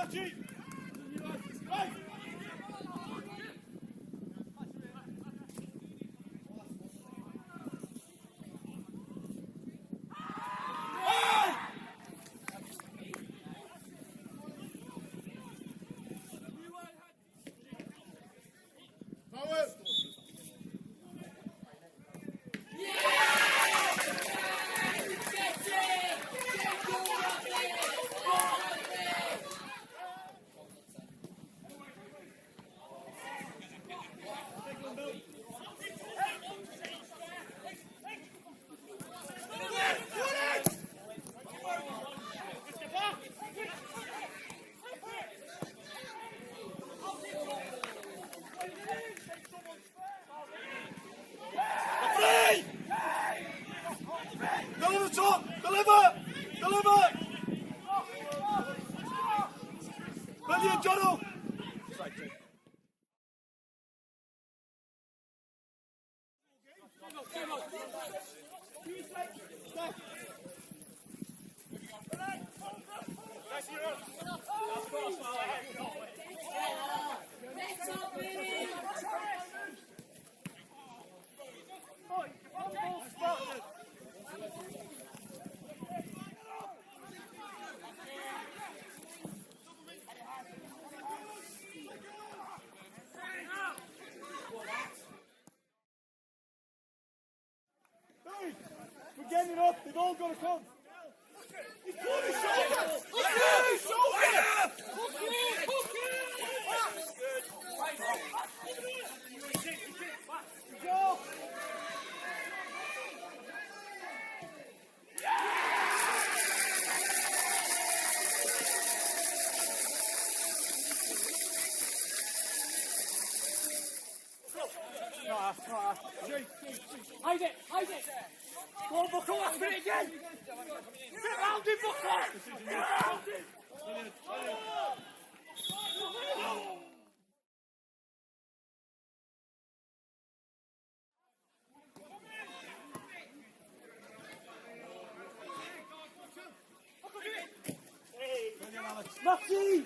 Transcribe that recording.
Matchy! Right! Top! Deliver! Deliver! Brilliant, Jono! We're getting it up, they've all got to come. He's pulling his shoulder! He's pulling his shoulder! Go! Hide it! Hide it! Go on, Buckle, after it again! Get round him, Buckle! Get round him! Matty!